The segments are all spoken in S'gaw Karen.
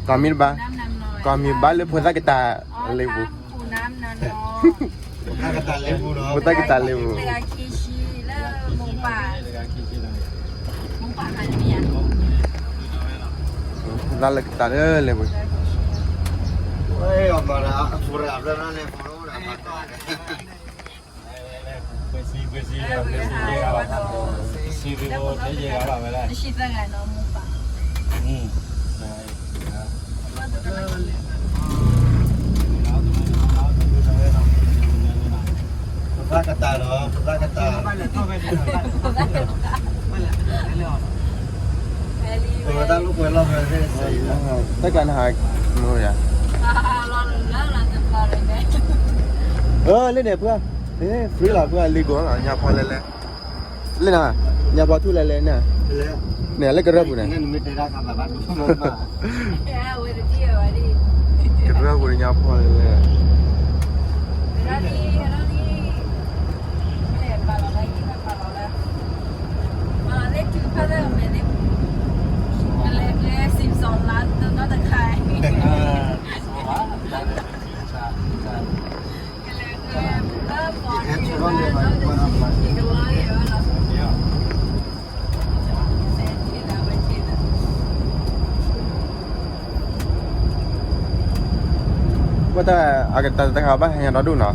ကွၢ်မ့ၢ်တဘၣ်, ကွၢ်မ့ၢ်ဘၣ်လၢဖိသၣ်ကတၢၢ်လ့ပူၤ, ဖိသၣ်ကတၢၢ်လ့ပူၤ, ဖိသၣ်လၢကတၢၢ်လၢလ့ပူၤ, သၣ်ကတၢၢ်ဒီး သၣ်ကတၢၢ်, တၢ်လီၢ်ပှဲၤလီၢ်ဖဲ တၢ်ကျါန့ၣ်ဟးမုာ်ယၤ, လၢန့ၣ်ဖု, free လီၤဖု, လံကိးလီၤ ညါဖီလဲၤလဲၤ, လၢနၤ, ညါဖီထူၣ်လဲၤလဲၤန့ၣ်, န့ၣ်လၢကရၢၢ်ပူၤန့ၣ်, ကရၢၢ်ပူၤန့ၣ်ညါဖီလဲၤလဲၤ ဝဲတၢ်အကတၢၢ်တခါဘၣ်ဟဲညါဒီဒူၣ်နီၤ,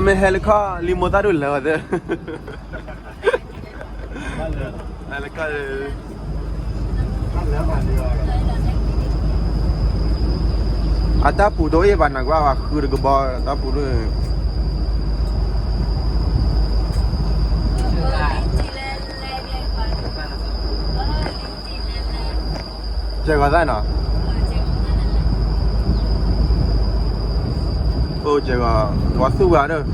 မ့ၢ်ဟဲလၢခီၣ်လံမိၢ်သၣ်ဒိၣ်လၢာ်ဝဲသ့ၣ် အတၢ်ပူၤတအိၣ်အံၤဘၣ်နၤကွၢ် ပှၤဃုတကဘီ တၢ်ပူၤဒိၣ်, ကဲၤဂီၤသၣ်နီၤ, အိၣ်ကဲၤဂီၤ, ပှၤသူၣ်ဝဲဒီး,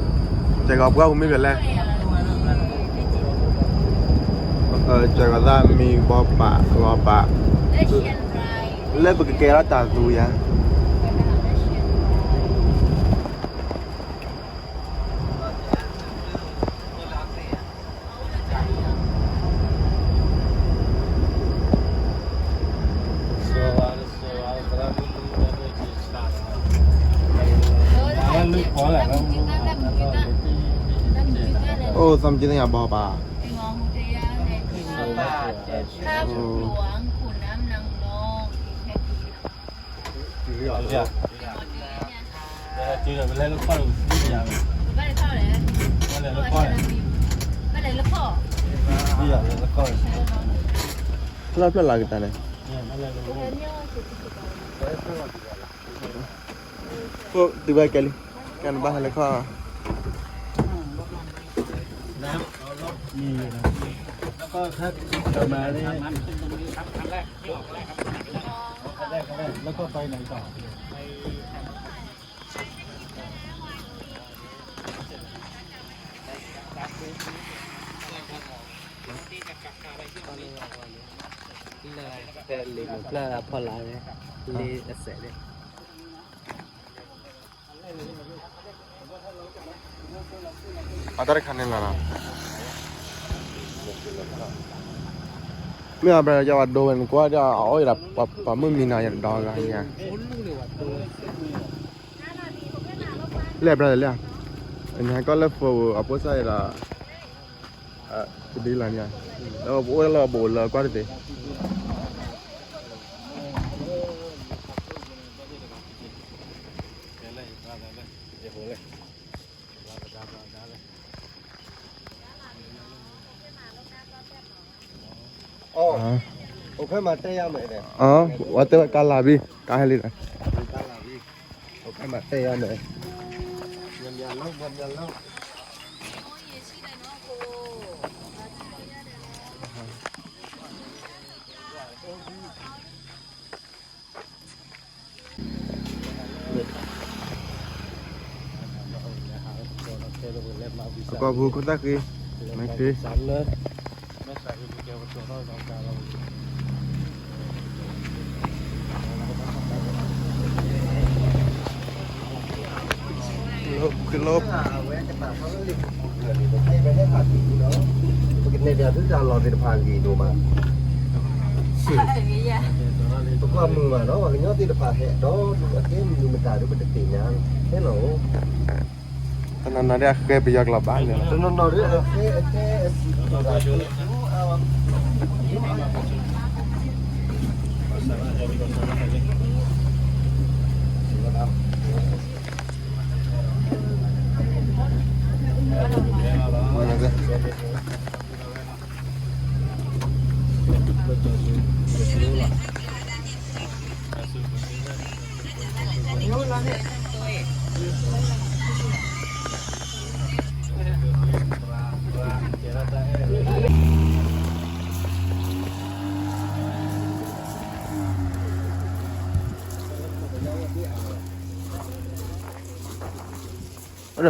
ကဲၤဂီၤပှၢ်ပူၤမ့ၢ်ဖဲလဲၣ်, ကဲၤဂီၤသၣ်မံဘီပာ်ဂီၤပာ်, လၢပကကဲထီၣ်တၢ်သူယၤ အိၣ်သးမုၢ်ကံသ့ၣ်ညါဘီပာ်, လၢဖျၢၣ်လၢကတၢၢ်န့ၣ်, အိၣ်တုၤဘၣ်ကဲလံ, ကဲနဘၣ်ဟဲလၢခီၣ် လၢဖဲလံာ်မုၢ်ဖျၢၣ်အဖီလာ်န့ၣ်, လံာ်အစဲးန့ၣ်, အတၢ်တခါန့ၣ်လီၤနီၤ, မ့ၢ်အဘျီယဝၤဒိဝဲန့ၣ် ကွၢ်ဒီးအအိၣ်ဒီး ပှၤမုၢ်မံနီၤ ယတဒီဂၤညါ, လၢအဘျီလၢ, နဟဲကီၢ်လၢ phone အဖိစၢ်ဒီး တဒ်လီၤန့ၣ်, လၢပအိၣ်လၢပအိၣ်လၢကွၢ်တသ့, အိၣ်ဖဲမၤတဲယၤမ့ၢ်, ဝဲတဲဝဲကါလၤဘံၣ် ကါဟဲလံ, အိၣ်ဖဲမၤတဲယၤမ့ၢ်, အကွၢ်ဖိခိၣ်သၣ်ဃံ, မ့ၢ်ဃ့, မ့ၢ်ဃ့ ပကနဲၣ်ဒၣ်သုတၢ်လီၢ်သ့ၣ်တဖၣ်အဂ့ၢ်ဒိၣ်မး, ပကွၢ်မုာ်မးနီၤ, ပှၤကညီသ့ၣ်တဖၣ်ဟဲဒီး အကဲမနုၤမတၤဒီး ပတသ့ၣ်ညါ, ဟဲလီၤ, တနီၤနီၤဒီးအဃဲပယီၤကျိာ်ဘၣ်န့ၣ်, တနီၤနီၤဒီးအဃဲအဃဲအစံး, အိၣ်ဒီး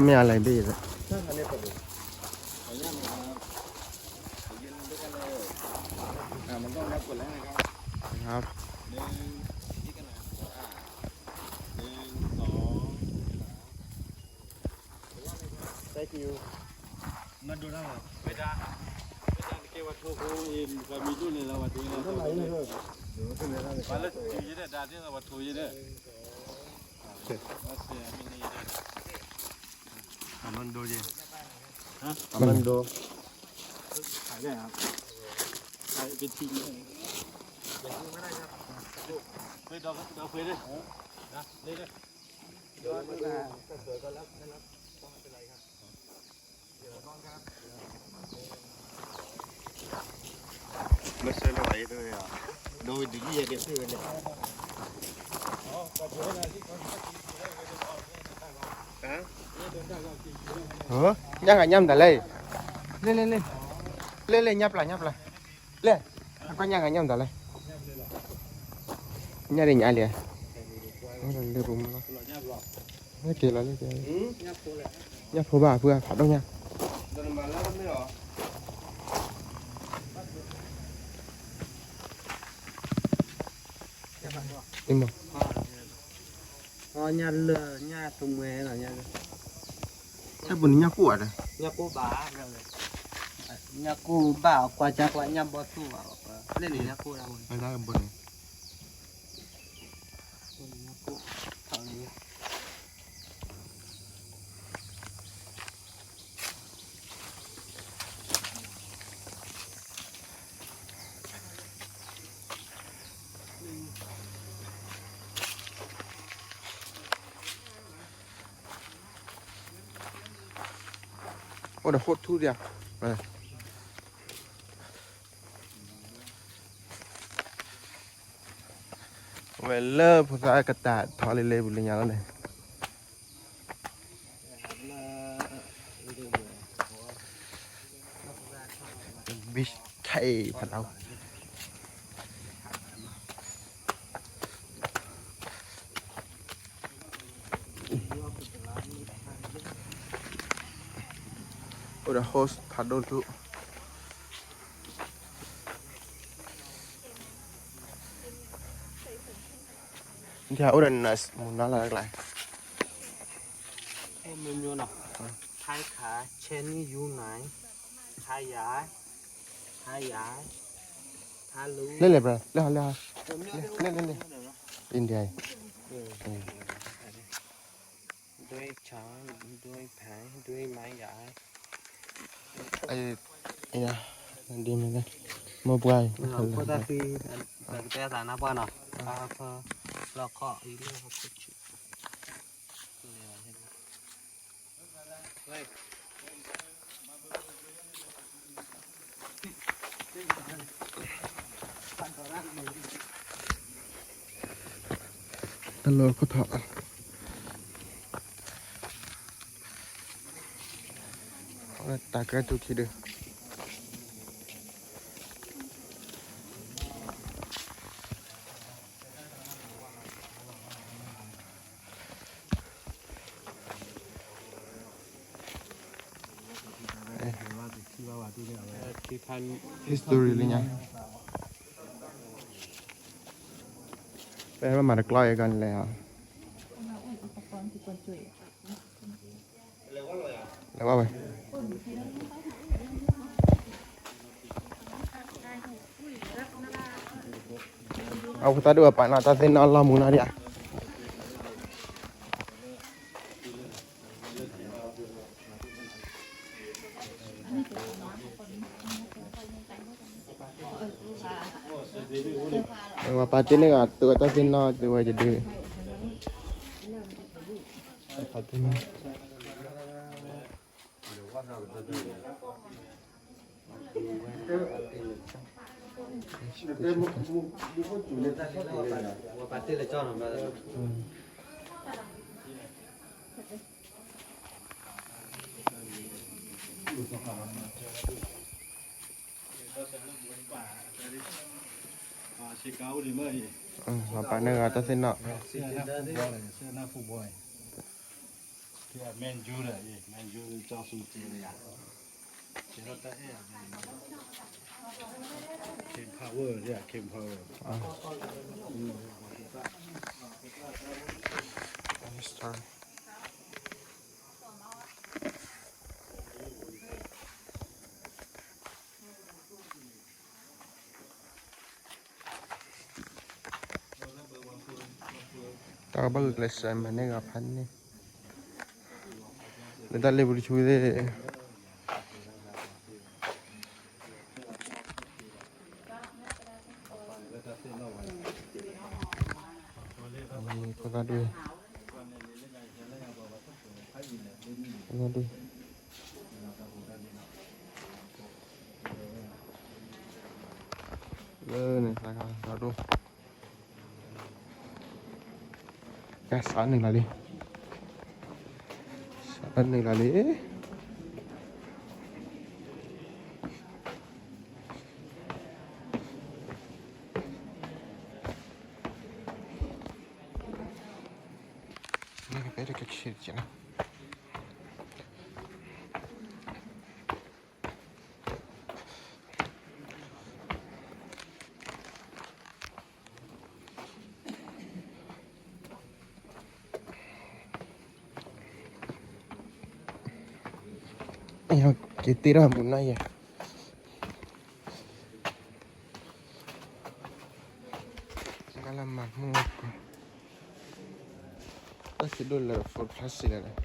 မ့ၢ်အလဲၤဘ့ၣ်, အမၢဒိ, အမၢဒိ, မ့ၢ်ဆၢလၢဝဲအံၤ, ဒိဒ်လံယက့ၤသ့ဝဲလဲၣ်, ညၣ်ဂၤညၣ်မတၤလဲၣ်, လဲၣ်လဲၣ်လဲၣ်, လဲၣ်လဲၣ်ညၣ်ပျၢ်ညၣ်ပျၢ်, လဲၣ်, အကွၢ်ညၣ်ဂၤညၣ်မတၤလဲၣ်, ညၣ်ဒ်ညၣ်လံ, လၢပမူလီၤ, က့ၤလီၤလၢ, ညၣ်ဖိဘၣ်အဖုအဖးဒိၣ်ညါ အံၤမး, ညၣ်လၢညၣ်တမှဲလီၤ, တၢ်ပူၤန့ၣ်ညၣ်ကိၣ်ဧါဒီး, ညၣ်ကိၣ်ဘၣ်, ညၣ်ကိၣ်ဘၣ်အကွၢ်ကၢ်ကွၢ်ညၣ်ဘီၣ်သိၣ်ဘၣ်, လၢန့ၣ်ညၣ်ကိၣ်တၢ်ပူၤန့ၣ်, ညၣ်ကိၣ်, အိၣ်ဒီးဃိထူဒံးဧါ, ဝဲလၢဖိသၣ်ကတၢၢ်ထီလံလံပူၤလၢညါလီၤန့ၣ်, beach ခဲအံၤဖးဒိၣ် အိၣ်ဒီး host ဖးဒိၣ်တထူၣ်, ဒ်အိၣ်ဒီး nurse မုၢ်နီၤလၢကျါ, မျိုးမျိုးနော်, ထိုင်းခါ, ချင်းနီယူနန်, ထိုင်းယိုင်, ထိုင်းယိုင်, ထိုင်းလူ, လဲၣ်လဲၣ် ဘြၣ်, လဲၣ်ဟီလဲၣ်ဟီ, လဲၣ်လဲၣ်လဲၣ်, India, ဒွဲချောင်း, ဒွဲဖဲ, ဒွဲမၤယိုင်, ဒ်မ့ၢ်လဲၣ်, မိၢ်ပှၢ်, ဖိသၣ်ဃံ, ပကတဲသးနါပှၢ်နီၤ, လီၢ်ခီၣ်အံၤလၢဟီၣ်ခိၣ်ဆူၣ်, တၢ်လီၢ်ခိၣ်ထီၣ်, တၢ်ကဲထူၣ်ခံဒု အဝဲသ့ၣ်ခံဘၣ်ဘၣ်ဒ်န့ၣ် အဝဲခံဖ history လၢညါ, ပမၤတကျီအံၤကီးလဲၣ်, လဲၤဝဲဝဲ, အဖိသၣ်ဒိၣ်အပာ်နီၣ်တၢ်သ့ၣ်နီၣ်လီၢ်မူနီၣ်ဒံးဧါ. ဝဲပာ်တ့ၢ်န့ၢ်ဂၤ သုဝဲတၢ်သ့ၣ်နီၣ်သုဝဲယဒုး, ပာ်န့ၢ်ဂၤတၢ်သ့ၣ်နီၣ်, တၢ်ကဘၣ်ဂုာ်ကျဲးစၢးမၤန့ၢ်ဂၤဖးန့ၣ်, လၢတၢ်လ့ပူၤတဆူသ့ၣ်, ဖိသၣ်ဒိၣ်, ဖိသၣ်ဒိၣ်, လၢန့ၣ်သးဂၤဒိၣ်, ကဲစးနုာ်လီၤလံ, စးနုာ်လီၤလံ. က့ၤတ့ထီၣ်မူနီၢ်ယဲၢ်, ကလၢမၤမူ, တၢ်စံးဒိၣ်လၢ food plastic လဲၣ်.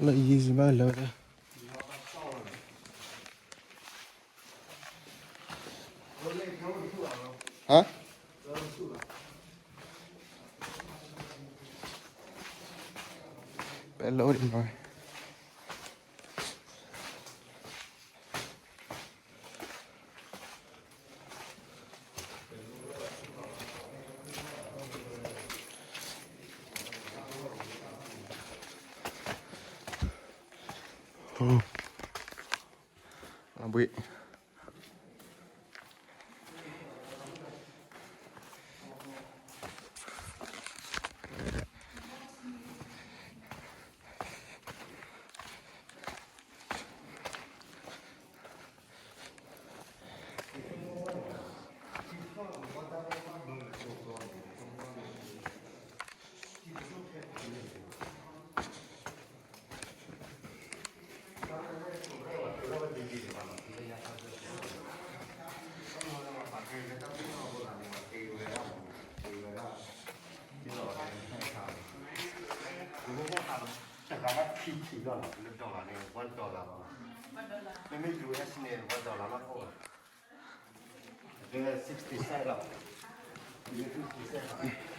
လၢယံၤစံးဘၣ်လၢ ဟါ, ပဲလီၤဒံးနီၤ. ဖိ, အဘှံး တဂၤလၢခံဆံလီၤလီၤ, လၢ dollar န့ၣ် one dollar လီၤ, မ့မ့ၢ် US န့ၣ် one dollar လီၤ, အကဲ sixty cent လီၤ, sixty cent လီၤ.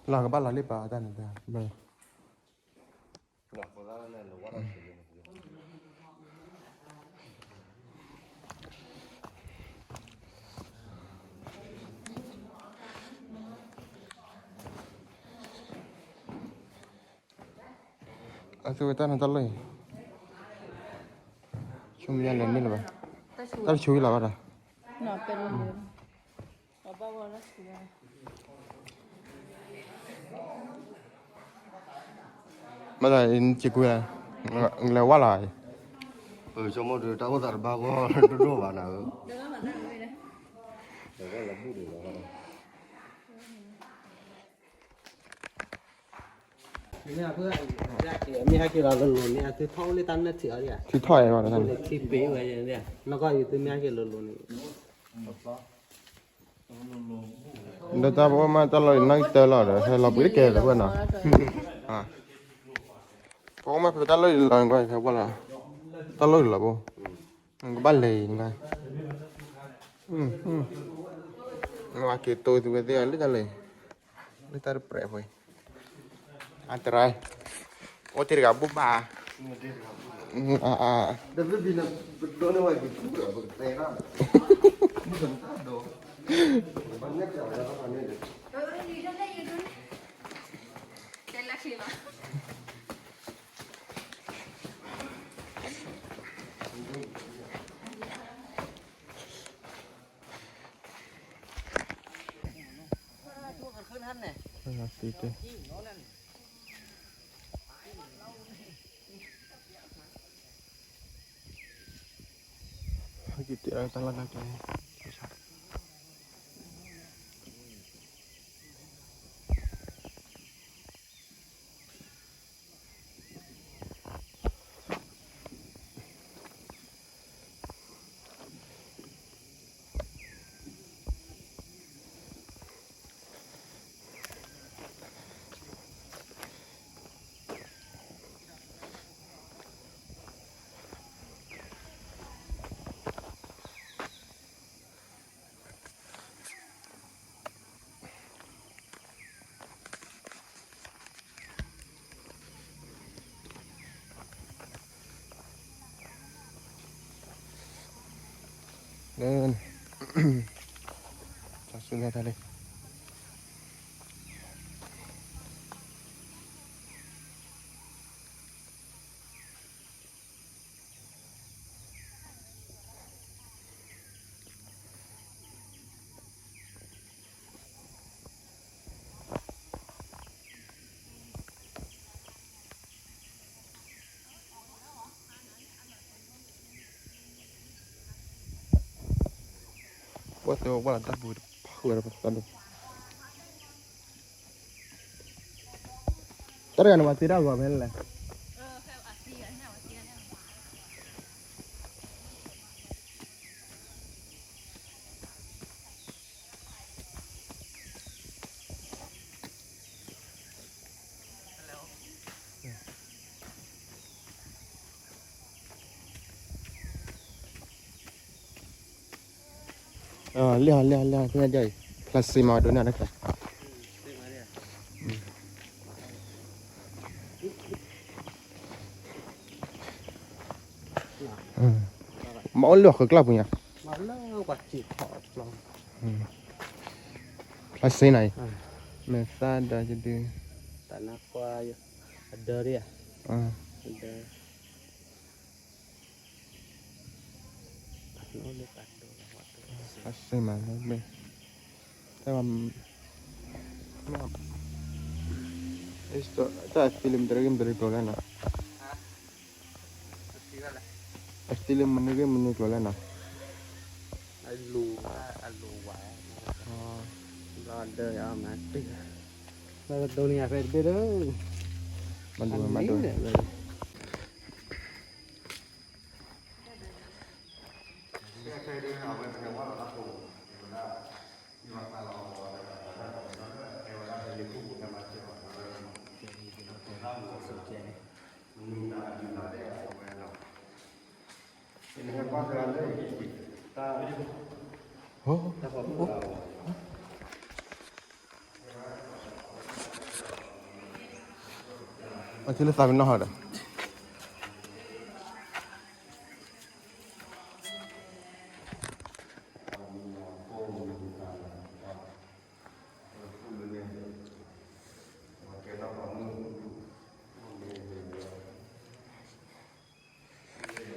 လီၤကဘၣ်လီၤလံပာ်တၢ်န့ၣ်တၢ်, အသုဝဲတၢ်န့ၣ်တၢ်လီၢ်အံၤ, ဆိမ့ၢ်လဲၤန့ၢ်လၢၤဘၣ်, တၢ်တဆိအံၤလီၤဘၣ်ဒီး မ့ၢ်တၢ်အံၤ နစံးကွံာ်လဲၣ်, လဲၤဝဲလီၤအံၤ, ဆိကမိၣ်ဒီးတၢ်အိၣ်သးတဘၣ်ဂီၢ်တဒိၣ်ဘၣ်နၤဧၢ, မ့ၢ်ဟဲက့ၤလီၤလိၤလိၤန့ၣ် အသုထီၣ်အိၣ်လၢတၢ်နၢၣ်ထံးအီၤဒၣ်ဧါ, ထံထီၣ်အဲၣ်ဝဲဒၣ်န့ၣ်, ထံပ့ၤဝဲ, နီၢ်ကီၢ်အံၤသုမ့ၢ်ဟဲက့ၤလိၤလိၤန့ၣ် ဒီးတၢ်ပအိၣ်မးတၢ်လီၢ်အံၤနီၢ်ကီၢ်တၢ်လီၤဒီး ဟဲလီၤပှ့ၤတကဲလၢၤဝဲနီၤ, ပအိၣ်မးဖဲတၢ်လီၢ်အံၤလီၤကွၢ် ဟဲဝဲလီၤ, တၢ်လီၢ်အံၤလီၤဘိ, ကဘၣ်လဲၤအံၤ, နဝၤက့ၤတိသုဝဲသ့ၣ်အီၤလၢတၢ်လီၢ်အံၤ, လၢတၢ်တပြဲးဖိအံၤ အတရၢ်, အိၣ်တ့ၢ်တဂၤဘူၣ်ဘၣ်, အ, လၢန့ၣ်, တၢ်ဆူညါတၢ်လံ. ဘၣ်သ့ၣ်ဝဲဘၣ်လီၤတၢ်ပူၤတဖၣ်ဃုာ်ဒီးပသးဒိၣ်. တၢ်တဂၤန့ၣ် ပှၤသ့တၢ်ဂီၤဖဲလဲၣ်. လ့ၣ်ဟီ လ့ၣ်ဟီ လ့ၣ်ဟီ ဖဲညါအံၤ ဖျါစ့မးဒိၣ်န့ၣ်တခါ မ့ၢ်အိၣ်လၢအဃၢၤကျါပူၤညါ ဖျါစ့နၤအံၤ မဲာ်သၣ်ဒီးယဒု တၢ်နါကွၢ် အဒၢဒၣ် အဒၢ ဖျါစ့မးလၢဘ့ၣ် တၢ် တၢ်အသံလၢမတရဂ့ၢ်မတရကျိၤလဲၣ်နီၤ အသံလၢမနုၤဂ့ၢ်မနုၤကျိၤလဲၣ်နီၤ အလိၤ အလိၤဝဲ ဘျီဒၢယမၤတ့ၢ် ဘျီဒိးန့ၢ်ယၤဖဲတဘ့ၣ်ဒီး မၤဒိး မၤဒိး အထံလၢသးကနီၢ်ဟီဒီး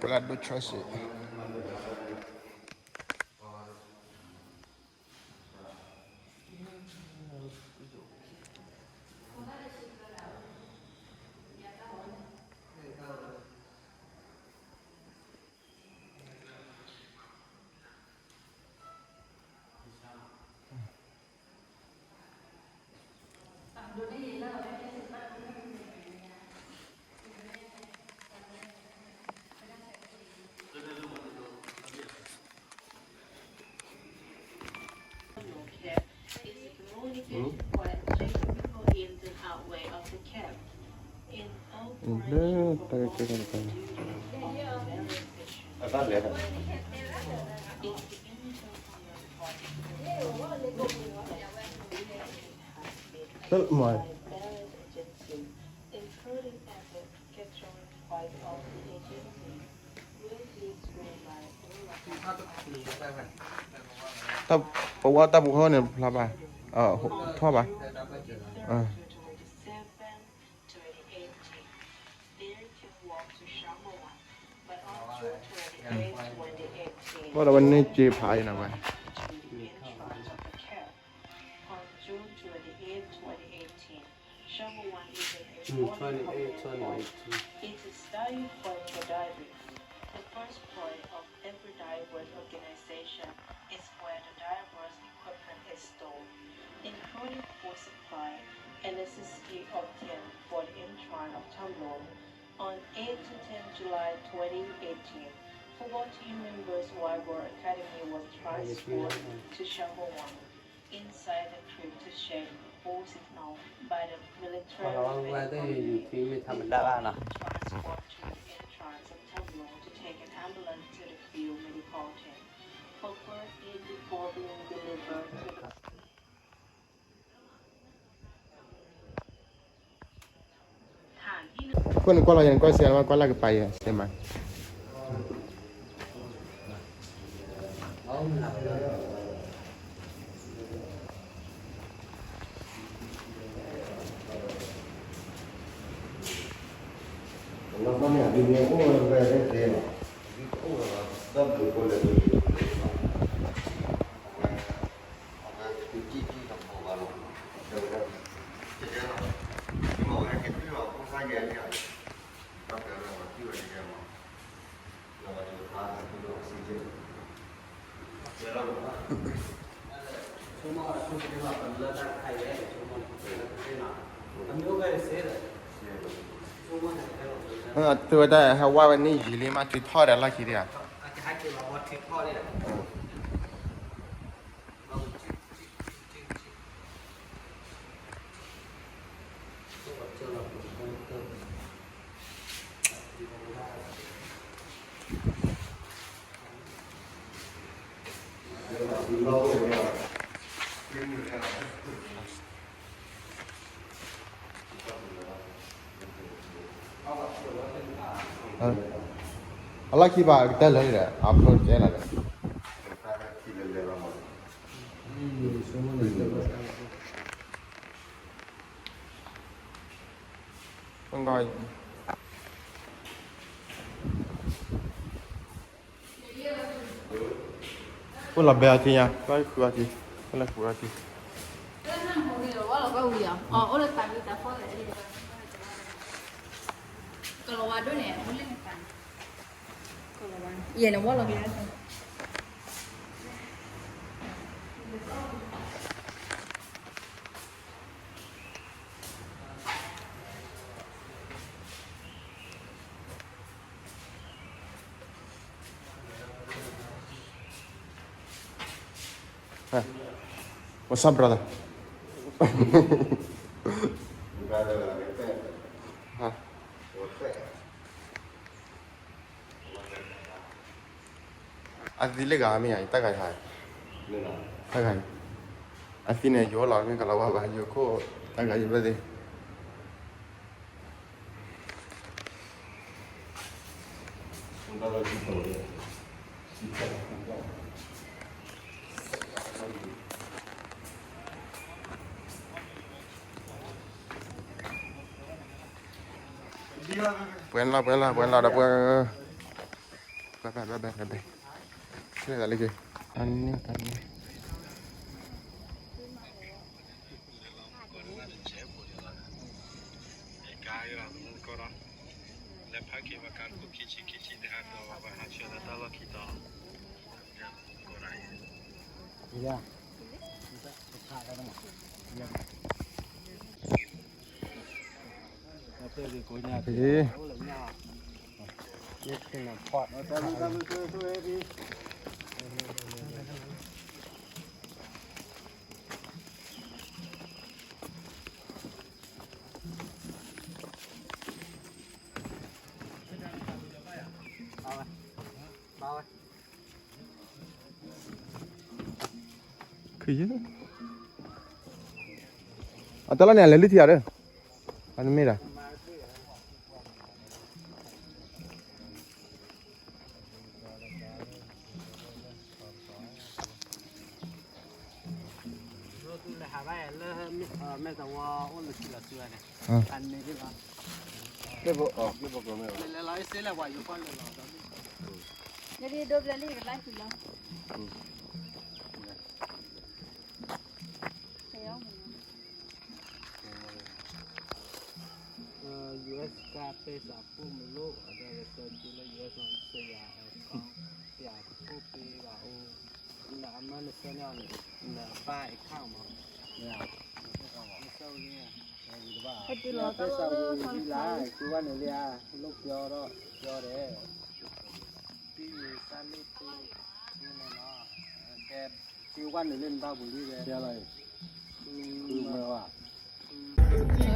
ပလၢဒိၣ်ဆီစ့ၣ် လၢတၢ်ကဲကဲကဲ ပဝဲတၢ်ပူၤဃီန့ၣ် ဖျါဘၣ်, ထီၣ်ဘၣ်, ဘၣ်ဒီးဝဲန့ၣ်စ့ဖးအံၤနၤဝဲ On June twenty-eighth, twenty eighteen, Shabawang is an important point. It is dive point for diving. The first point of every divers organization is where the divers' equipment is stored, including food supply and necessary obtained for the entrance of Tamlo. On eight to ten July twenty eighteen, football team members Waibo Academy was transferred to Shabawang. Inside the trip to check all signal by the military transport to the entrance of Tamlo to take an ambulance to the field medical team for first aid before being delivered to the အဃိန့ၣ်ကွၢ်လီၤယၤန့ၣ် ကွၢ်စ့မး ကွၢ်လၢကပၤယဲစ့မး လီၤသီန့ၣ် အဒုးန့ၣ်အိၣ်ဝဲဖဲသ့လီၤ ဒ်ကအိၣ်ဝဲလီၤ တၢ်ဘျုးဖိလဲၣ်ဒ်ယတဘျုးလီၤ အဝဲသုတံၢ်တံၢ်တဘိဘၣ်လီၤ တဲဝဲဒၣ် တဲတဲလီၤ ယမ့ၢ်ဝဲဟဲက့ၤတွံၢ်လီၤဖိသၣ်ယဲန့ၣ် ဘၣ်တဲဝဲလီၤ ပှၤတံၢ်ဝဲတယဲမး လီၤဘၣ်ယိၤဖျါသးသုလီၤစံကဲ ဆိကမိၣ်အထူၣ်ကတၢၢ်လီၤ ပလၢတၢ်တခါအံၤ ဆိကမိၣ်န့ၣ် ပလၢတၢ်တခါအံၤနီၤ အမ့ၢ်အိၣ်ဖဲတစဲးဒီး သုဝဲဒၣ်ဟဲဝါဝဲန့ၣ်ယံာ်လံမး ထုးထီၣ်ဒီးလီၢ်ခံဒံးဧါ. အလီၢ်ခံဘၣ်ကတၢၢ်လၢာ်ဒီး အဖျိကဲလီၤဒီး အိၣ်လီၤဘဲအီၤထံညါ ဘၣ်ဃုအီၤထံ အိၣ်လၢဃုအီၤထံ ကလီၤဝါဒိၣ်န့ၣ် အိၣ်လၢနပၤ ယဲၢ်န့ၣ်ဝီလီၤက့ၤ What's up, brother? အသံလၢဂၤမ့ၢ်ဧါ တၢ်ဂၤယၤ တၢ်ဂၤ အသံန့ၣ် ယိလီၤမ့ၢ်ကလီၤဝါဘၣ် ယိခိၣ် တၢ်ဂၤယဘၣ်သ့ၣ် ပှဲၤလီၤ ပှဲၤလီၤ ပှဲၤလီၤဒီးပှဲၤ ဘဲ ဘဲ ဘဲ ဘဲ ဘဲ လၢတၢ်လၢက့ၤ အန့ၣ်တၢ်န့ၣ် ကါယွၤသမူကီၢ်ဒီး လဲၤဖးက့ၤဘၣ်ကါခိၣ်ခံဆံခံဆံတဟးဒီးဘၣ်ဟးဆှဲးလၢတၢ်လီၢ်ခံတီၤ ကီၢ်ဒၣ်ယဲ ယ အတၢ်လီၢ်န့ၣ် အလဲၤလုၢ်ထံအီၤဒီး အနမ့ၢ်ဒၣ် US ကါပဲစးဖိမလိၣ် အဒၣ်ကဆၢက့လၢ US နီၤ စယၤ account ပျးဖိပ့ဘၣ်အိၣ် နအမါနဆၢန့ၢ်အီၤန့ၣ် နအပၢ် account မး နဆၢန့ၢ် ပဲစးဖိလံလါ ကဝါနုာ်လံဧါ လိၣ်ပျီထီၣ်ပျီဒဲး တံၤယံၤသးလ့ၣ်ဖိ န့ၣ်နီၤ ကဲ ကဝါနုာ်လံနဘၣ်ပူၤလံဝဲ ကဲလီၤအံၤ မ့ၢ်ဝဲ